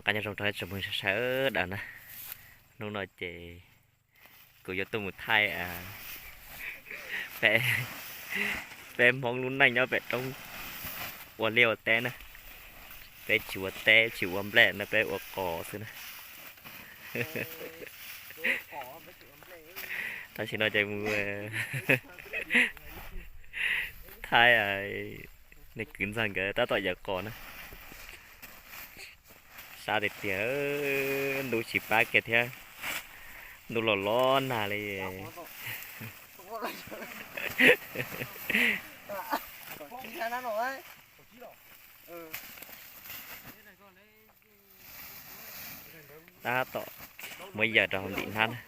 Qab nyob zoo rau tsoom mloog sawv daws na. Hnub no ces kuv yuav tuaj mus thaij peb, peb Hmoob lub neej nyob pem roob ua liaj ua teb na. Peb tsis ua teb tsis ua nplej no, peb ua qos xwb na. Tam sim no ces mus thaij nej kwv ntxawg nkawd tab tom yawm qos na. Sab tiag tiag, ntuj tsis pab kiag thiab, ntuj los los nag li. Tab tom muab yawm rau hauv ntim hnab na,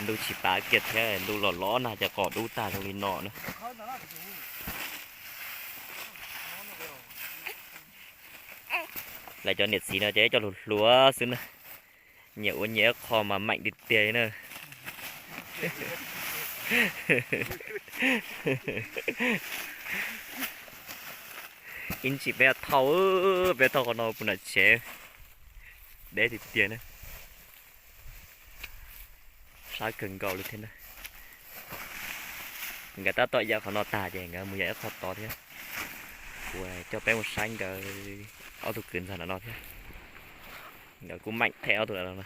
ntuj tsis pab kiag thiab, ntuj los los nag ces qos dub tag zoo li no na. Lawv cov niam txiv no ces cov hluas hluas xwb na, nyiam ua nyiam ib qho mas meem tiag tiag li na. Ib ntsis peb thauj, peb thauj qhov no puag nram tsev, deb tiag tiag na. Sab kawg nkaus li thiab na. Nkawd tab tom yawm qhov no tag ces nkawd mus yawm ib qho tod thiab. Kuv coj peb mus saib nkawd ob tug kwv ntxawg no no thiab. Nkawd kuj meem thiab ob tug no na.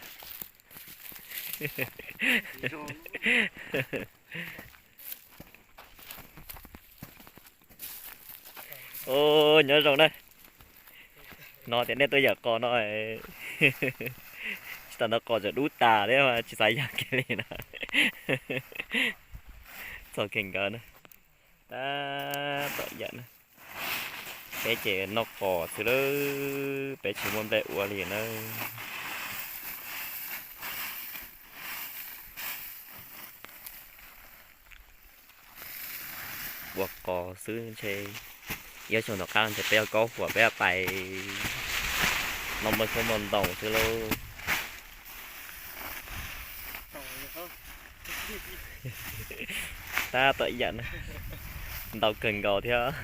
Nyob zoo na. No tias nej tuaj yawm qos no, tsis tas ntawd qos tseem dub tas thiab mas tsis xav yawm kiag li na. Txog kiag nkawd na, tab tom yawm na. Peb ces noj qos xwb lawm, peb tsis muaj nplej ua li na. Ua qos xwb ntshe ib xyoos tom qab ntshe peb yog kaub huam peb pais noj nplooj xyoob nplooj ntoos xwb lauj. Tab tom yam na, ntau kawg nkaus thiab.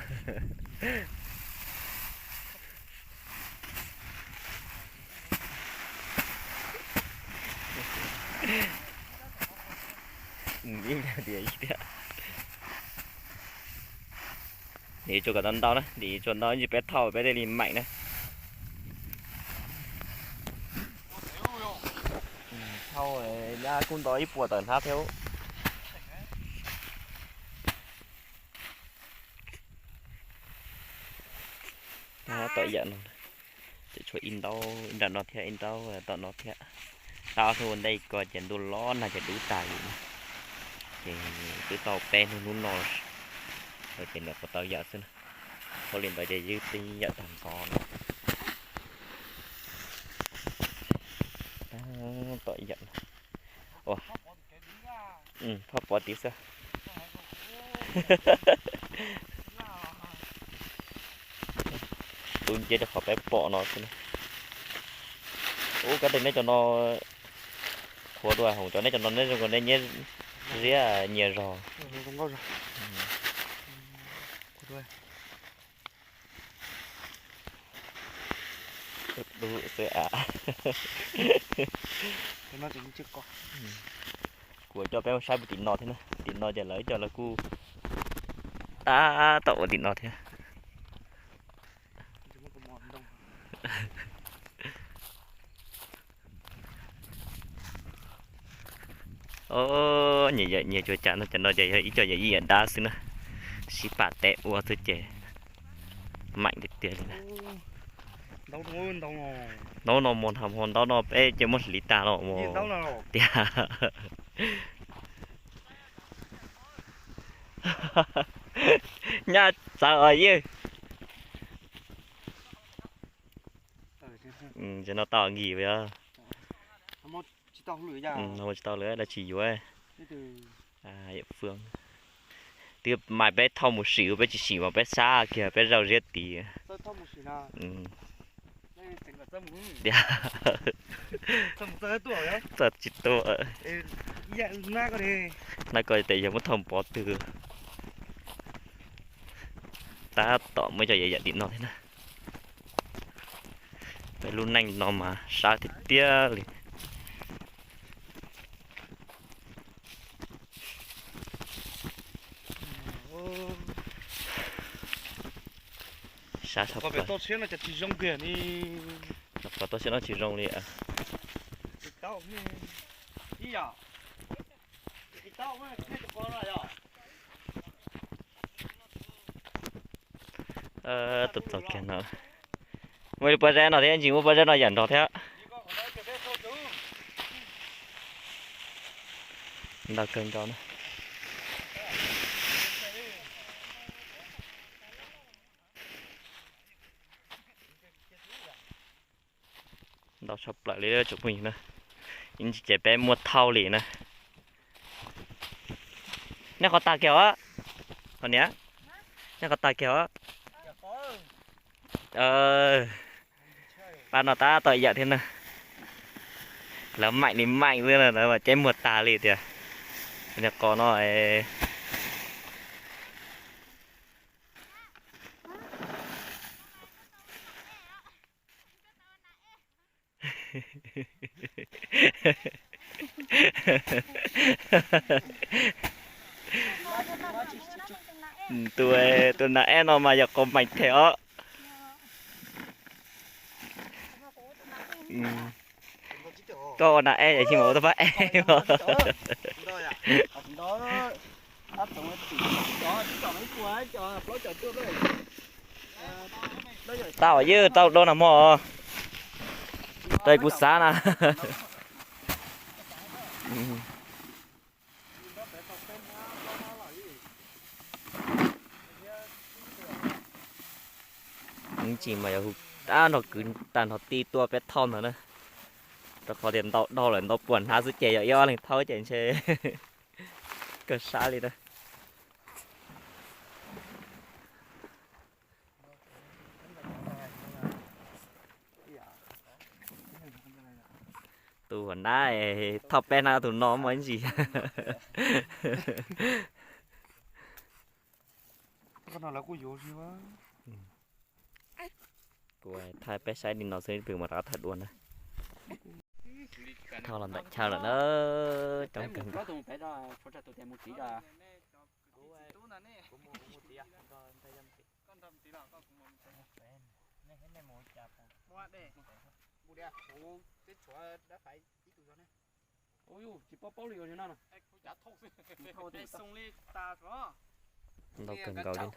Ib tiag, dim tsuas kom tau ntau na, dim tsuas ntau ib ntsis peb thauj peb thiaj li meem na. Thauj nyab kuj ntau ib puas tawm hnab thiab. Tom yam no ces tshuav ib ntaub nram no thiab ib ntaub tom no thiab. Tab ob hnub ua ntej ko ces ntuj los nag ces dub tas li na. Ces twb tau peb hnub hnub no lawm, ces nws qhuav tau yam xwb na. Ua li ntawd ces ywj tib yam tag nrho no. Tom yam no. Phaj pov tid xwb. Tub nceb rau qhov peb pom no xwb na. Ub, kab tes neb cov no qhuav dua, hoom cov neb cov no neb zoo nkaus neb nyiab ziab nyias zog. Dub xwb a. Kuv coj peb mus saib puag tim no thiab na, tim no ces lawv cov lawv kuj tab tom ua tim no thiab. Nyias yawm nyias cuag cas no, cov no ces yog ib co yawm yij yawm dab xwb na, sib pam teb ua xwb ces meem tiag tiag li na. Ntaub no muag nrho, ntaub no peb ces muab hliv tag los tiag. Nyab txawv os yawg. Ces no tau nkis yog. Tsis tau lawm, lawv tsis yuav. Twb mas peb thauj mus sim, peb tsis sim mas peb sab kiag peb zaug ziab tid. Txawj tsis tuaj. Nab ko tes yog muab thauj pov twg. Tab tom muaj cov yam yam tim no thiab na. Peb lub neej no mas sab tiag tiag li. Sab tshaj plaws. Toj siab no tsis zoo li. Tus txaus kiag no. Muaj ib lub pob zeb no thiab, ntsis muaj pob zeb no yam nrog thiab. Ntau kawg nkaus na. Ntau tshaj plaws li tsoom phooj ywg na. Ib ntsis ces peb muaj thauj li na. Nej qhov tag kiag os. Qhov niam, nej qhov tag kiag os. Pab no tab tom yam thiab na. Lawv maim li maim xwb na, lawv mas ceb muag tag li tias. Qos no. Tus, tus nas eb no mas yog qos meem them os. Koj ua nas eb es tsis mas ua tau pab eb. Tau ywg tau dua nag hmo. Tau kuv xav na. Ib ntsis mas yog hu tab nrog kwv tag nrho ti tua peb thauj ntawd na. Rau qhov tias ntau dhau lawm, ntau puas hnav xwb ces yog ib ob leeg thauj ces ntshe kawg sab li na. Tus huam nab thauj peb hnab tus no muaj ib ntsis. Kuv thaij peb saib li no xwb, pw mus rov qab thaij dua na. Thauj los ntawm chaw lawm na, coob kawg nkaus. Ntau kawg nkaus li.